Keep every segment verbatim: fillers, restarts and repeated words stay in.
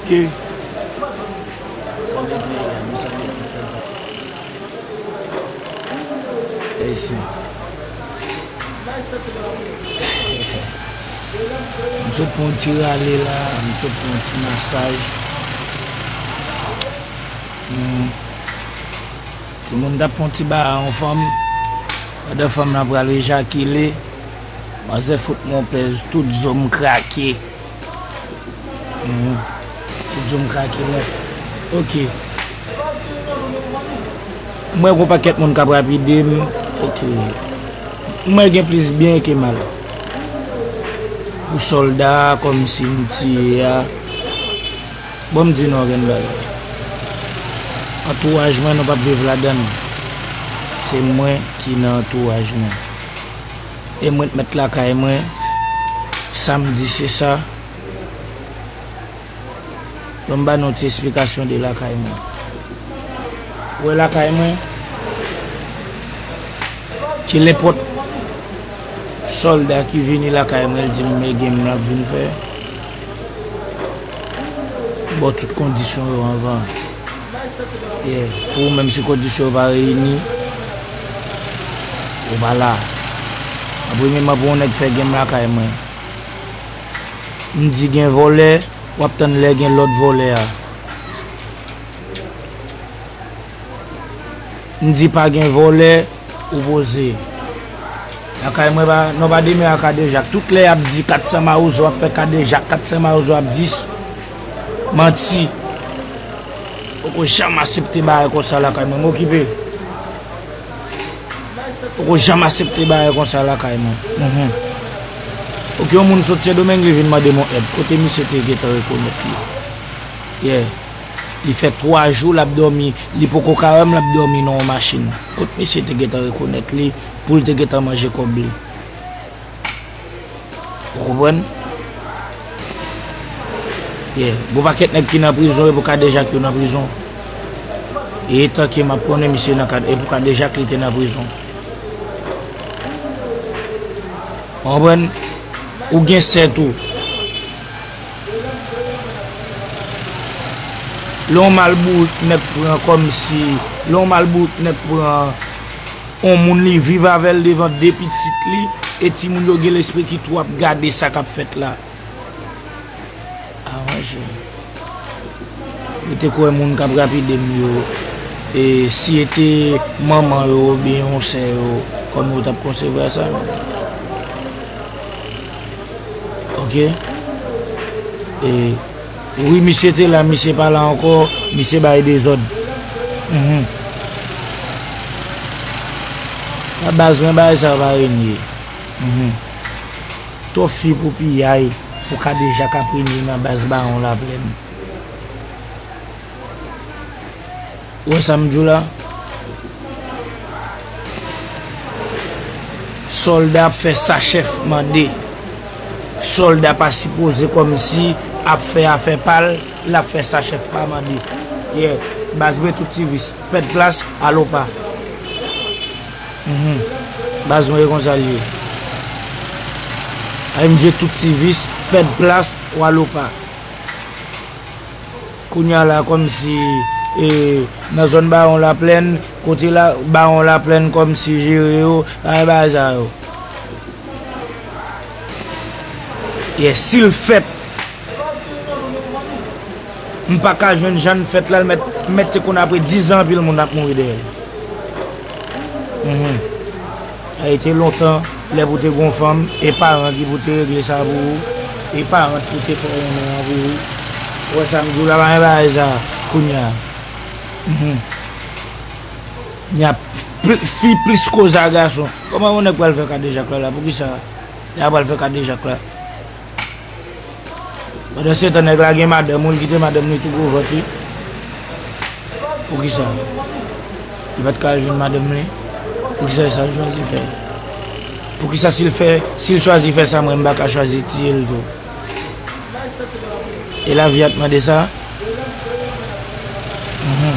Ke salye peyi a, nou salye tout pèp la. Ayisyen. M sot pran yon ti rale la, m sot pran yon ti masaj. Hmm. Timoun t ap fè yon ti bagay yon fanm. Pandan fanm nan pral ejakile, manzè fout mwen yon pèz, tout zo m krake. Mhm. Tout zo m krake nèt. Ok. Mwen gon pakèt moun k ap rapide m. Ok. Mwen gen plis byen ke mal. Pou sòlda kòmsi m tiye a. Bon, m di nou yon grenn bagay. Antouraj mwen, nou p ap viv ladan l. Se mwen ki nan antouraj mwen. E mwen t mèt lakay mwen. Sa m di, se sa. Bon, m ba nou ti esplikasyon de lakay mwen. Ou wè lakay mwen? Ke nenpòt sòlda ki vini lakay mwen, l di m, "Men gen m l ap vin fè." Bon, tout kondisyon yo anvan. Yeah. Pou ou menm, si kondisyon yo pa reyini, ou pa la. An premyèman, pou yon nèg fè gen m lakay mwen. M di gen vòlè, w ap tann lè gen lòt vòlè a. M di pa gen vòlè, ou poze. Lakay mwen pa, non pa demen a kadejak. Tout lè y ap di kat san mawozo ap fè kadejak, kat san mawozo ap dis. Manti. Poko janm asepte bagay konsa lakay mwen. M okipe. Poko janm asepte bagay konsa lakay mwen. Mhm. Ok, yon moun sot Sendomeng, li vin mande m yon èd. Kote misye te gentan rekonèt li? Yeah. Li fè twa jou l ap dòmi, li poko ka wè m, l ap dòmi nan yon machin. Kot misye te gentan rekonèt li pou l te gentan manje kòb li? Ou konprann? Yeah. Gon pakèt nèg ki nan prizon, e pou kadejak yo nan prizon. E tanke m ap konnen misye nan kad, e pou kadejak li te nan prizon. Ou konprann? Ou gen sè tou. Lè yon malbourik nèg pran kòmsi, lè yon malbourik nèg pran yon moun li viv avè l devan de pitit li, e timoun yo gen lespri ki tou ap gade sa k ap fèt la. Aranje. Yo te kwè moun k ap rapide m yo, e si e te manman yo oubyen yon sè yo, kòman yo t ap konsevwa sa menm? Ok. E wi, misye te la, misye pa la ankò, misye bay dezòd. Mhm. Nan baz mwen, bagay sa yo pa renye. Mhm. Twòp fi pou piyay, pou kadejak ap renye nan baz Bawon Laplèn. Ou wè sa m di w la? Sòlda ap fè sa chèf mande. Sòlda pa sipoze kòmsi ap fè afè pa l, l ap fè sa chèf pa mande. Yeah, baz mwen tout ti vis, pèd plas, alo pa. Mhm. Baz mwen e konsa l ye. Ay m jwe tout ti vis, pèd plas, w alo pa. Kounye a la, kòmsi, e, nan zòn Bawon Laplèn, kote la, Bawon Laplèn kòmsi jere yo, pa gen bagay sa yo. Yeah, si l fèt, m pa ka jwenn jan l fèt la, l mèt, mèt te konn apre diz an, anpil moun ap mouri dèyè l. Mhm. Sa e te lontan, lè pou te gon fanm, e paran ki pou te regle sa pou ou, e paran pou te fè renmen an pou ou. Ou wè sa m di w la, pa gen bagay sa, kounye a. Mhm. Kounye a, pl-, fi plis koze a gason. Kòman yon nèg pral fè kadejak la, la? Poukisa y a pral fè kadejak la? Pandan se tan, nèg la gen madanm, ou l kite madanm li tou gwo vant, wi. Poukisa? Li pa t ka al jwenn madanm li? Poukisa se sa l chwazi fè? Poukisa si l fè, si l chwazi fè sa, mwen m pa ka chwazi tiye l tou? E lavi a t mande sa? Mhm.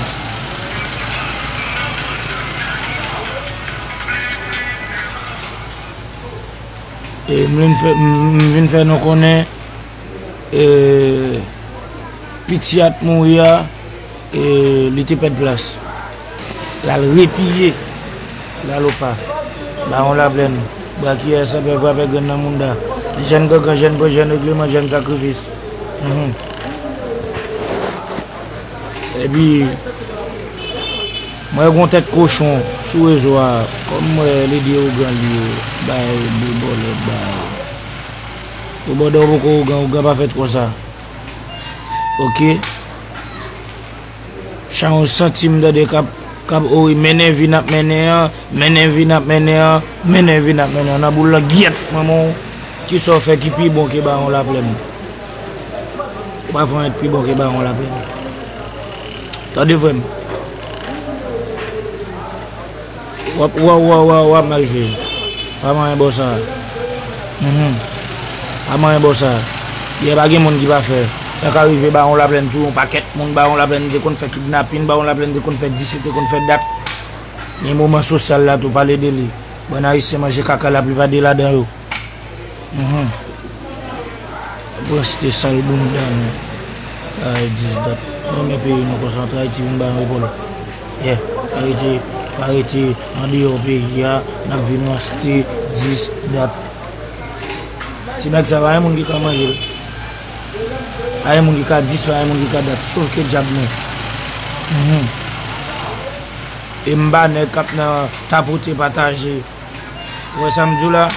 E m vin fè, m, m vin fè nou konnen, e, Piti a t mouri a, e, li te pèd plas. L al repiye Lalopa, Bawon Laplèn, brakiyè, sapè, frapè, grenn nan mounda, jèn gangan, jèn pran, jèn regleman, jèn sakrifis. Mhm. Epi, mwen gon tèt kochon sou rezo a, kòm mwen lide ougan li yo, bay de bòlèt, bay. Ou bòdè ou poko ougan, ougan pa fèt konsa. Oke. Chan yon santi m tande k ap, k ap ori mennen vi n ap mennen an, mennen vi n ap mennen an, mennen vi n ap mennen an. Nan boul langyèt manman w, kisa w fè ki pi bon ke Bawon Laplèn? Ou pa fè anyen k pi bon ke Bawon Laplèn. Tande frè m. W ap, w ap, w ap, w ap, w ap mal jwe. Pa manyen bò sa. Mhm. Pa manyen bò sa. Yè pa gen moun ki pa fè. Sa ka rive Bawon Laplèn tou, yon pakèt moun Bawon Laplèn te konn fè kidnapin, Bawon Laplèn te konn fè dis, te konn fè dat. Gen moman sosyal la tou, pale de li. Bann Ayisyen manje kaka laplipa de ladan yo. Mhm. Pran site sal bounda nou. Ay, dis dat. Nou renmen peyi nou konsa, antre Ayiti vin ba nou epòl. Yeah. Pa rete, pa rete andeyò peyi a, n ap vin raste dis dat. Ti nèg sa, pa gen moun ki ka manje l. Pa gen moun ki ka dis, pa gen moun ki ka dat, sof ke dyab nou. Mhm. E m pa nèg k ap nan tapote, pataje. Ou wè sa m di w la?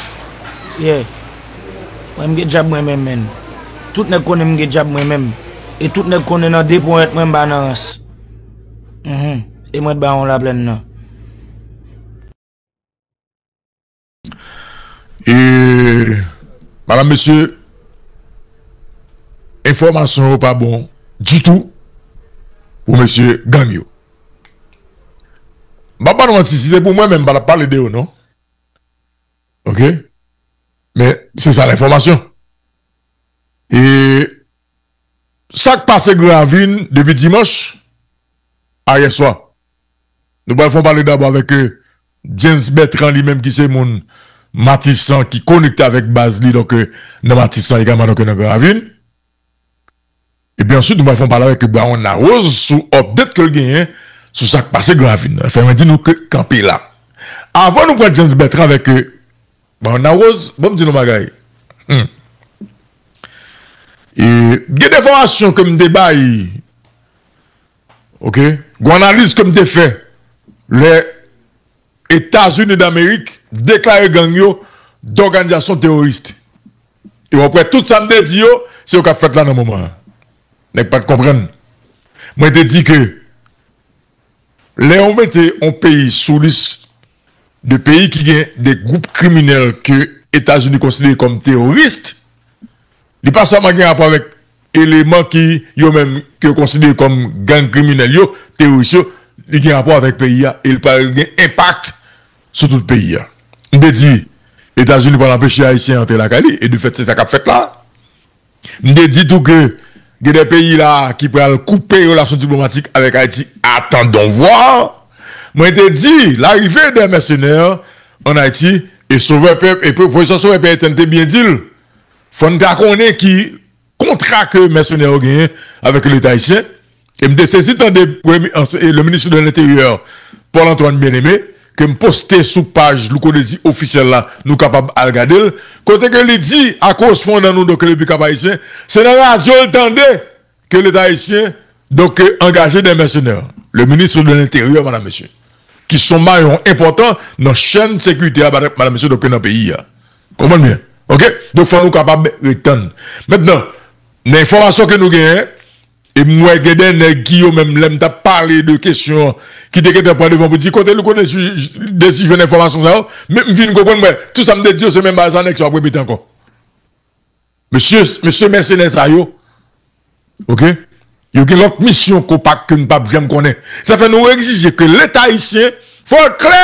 Yeah. Mwen, m gen djab mwen menm, menm. Tout nèg konnen m gen djab mwen menm. E tout nèg konnen nan de ponyèt mwen, m pa nan rans. Mhm. E mwen t Bawon Laplèn nan. E, madam, mesye, enfòmasyon yo pa bon ditou pou mesye gang yo. M pa ba nou manti, si se pou mwen menm, m pa t ap pale de yo, non. Oke? Men, se sa lenfòmasyon. E sa k pase Gran Ravin depi dimanch a yè swa. Nou pral fè yon pale dabò avèk, eh, James Bertrand, li menm ki se moun Matisan, ki konekte avèk baz li, donk, eh, nan Matisan egalman, donk, nan Gran Ravin. Epi answit, nou pral fè yon pale avèk Bawon Larose sou update ke l genyen sou sa k pase Gran Ravin nan. Fè mwen di nou ke kanpe la. Avan nou pran James Bertrand avèk, eh, Bawon Larose, ban m di nou bagay. Hmm. E, gen de enfòmasyon ke m te bay, oke? Gon analiz ke m te fè lè Etazini Damerik deklare gang yo dòganizasyon teworis. E w ap wè tout sa m te di yo, se yo k ap fèt la nan moman an. Nèg pa t konprann. Mwen te di ke lè w mete yon peyi sou lis de peyi ki gen de gwoup kriminèl ke Etazini konsidere kòm teworis, li pa sèlman gen rapò avèk eleman ki yo menm ke yo konsidere kòm gang kriminèl yo, teworis yo, li gen rapò avèk peyi a e li pral gen enpak sou tout peyi a. M te di, Etazini pral anpeche Ayisyen antre lakay li, e de fèt, se sa k ap fèt la. M te di tou ke gen de peyi la ki pral koupe relasyon diplomatik avèk Ayiti, attendons voir. Mwen te di, l'arrivée des mercenaires en Haïti, e Sovè Pèp, e Pwofesè Sovè Pèp Etèn te byen di l, fò n ta konnen ki kontra ke mèsenè yo genyen avèk Leta ayisyen. E m te sezi tande premye, ans-, e le ministre de l'Intérieur, Paul Antoine Bien-Aimé, ke m poste sou paj Louko Désir ofisyèl la, nou kapab al gade l, kote ke li di a korespondan nou, donk, depi Kap Ayisyen, se nan radyo l tande ke Leta ayisyen, donk, angaje des mercenaires. Le ministre de l'Intérieur, madam, mesye, ki se yon mayon enpòtan nan chèn sekirite a, madam, mesye, donk, nan peyi a. Konprann byen? Oke? Donk, fò nou kapab ret tann. Mentnan, nan enfòmasyon ke nou genyen, e m wè gen de nèg ki yo menm, lè m t ap pale de kesyon ki te gentan pran devan pou di, kote Louko Désir, Désir jwenn enfòmasyon sa yo, men m vin konprann, mwen, tout sa m te di yo, se menm bagay sa nèg sa yo ap repete ankò. Mesye, mesye mèsenè sa yo, oke? Yo gen lòt misyon ke w pa, ke n p ap janm konnen. Sa fè nou egzije ke Leta ayisyen, fò l klè,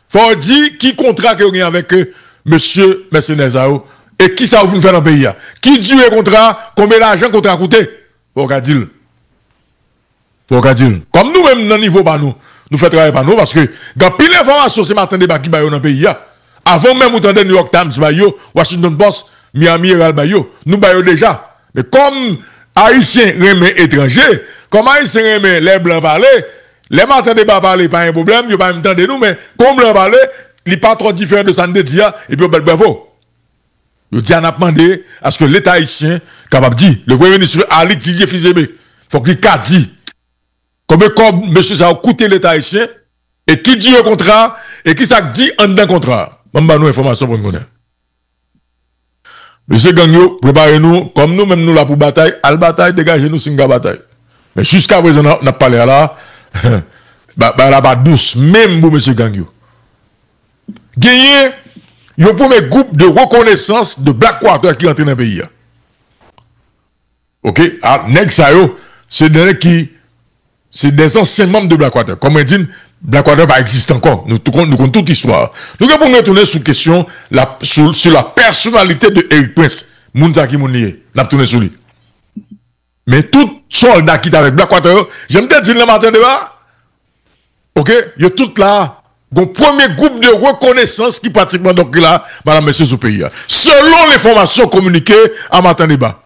fò l di ki kontra ke yo gen avèk, eh, mesye mèsenè sa yo, e kisa yo vin fè nan peyi a. Ki dire kontra a, konbyen lajan kontra a koute, fò w ka di l. Fò w ka di l. Kòm nou menm nan nivo pa nou, nou fè travay pa nou, paske gen anpil enfòmasyon se maten deba ki bay yo nan peyi a. Avan menm ou tande New York Times bay yo, Washington Post, Miami Herald bay yo, nou bay yo deja. Men kòm Ayisyen renmen etranje, kòm Ayisyen renmen lè blan pale, lè Maten Deba pale pa gen pwoblèm, yo pa menm tande nou, men kon blan pale, li pa twò diferan de sa n te di a, epi yo bat bravo. Yo di a n ap mande aske Leta ayisyen kapab di, le Premye Minis Ali Didier Fils-Aimé, fòk li ka di konbyen kòb mesye sa yo koute Leta ayisyen, e ki dire kontra, e ki sa k di anndan kontra. Ban m ba nou enfòmasyon pou n konnen. Mesye gang yo, prepare nou, kòm nou menm nou la pou batay, al batay, degaje nou si n ka batay. Men jiska prezan n ap, n ap pale a la, ba- bagay la pa dous menm pou mesye gang yo. Genyen yon premye gwoup de rekonesans de Blackwater ki rantre nan peyi a. Oke, a, nèg sa yo, se de nèg ki, se de zansyen manm de Blackwater. Kòm mwen di n, Blackwater pa egziste ankò. Nou tou konn, nou konn tout istwa. Nou gen pou n retounen sou kesyon, la, sou, sou la pèsonalite de Erik Prince. Moun sa ki moun li ye. N ap tounen sou li. Men tout sòlda ki t avèk Blackwater yo, jan m te di l nan Maten Deba, oke, yo tout la. Gon premye gwoup de rekonesans ki pratikman donk la, madanm, mesye, sou peyi a. Selon lenfòmasyon kominike a Maten Deba.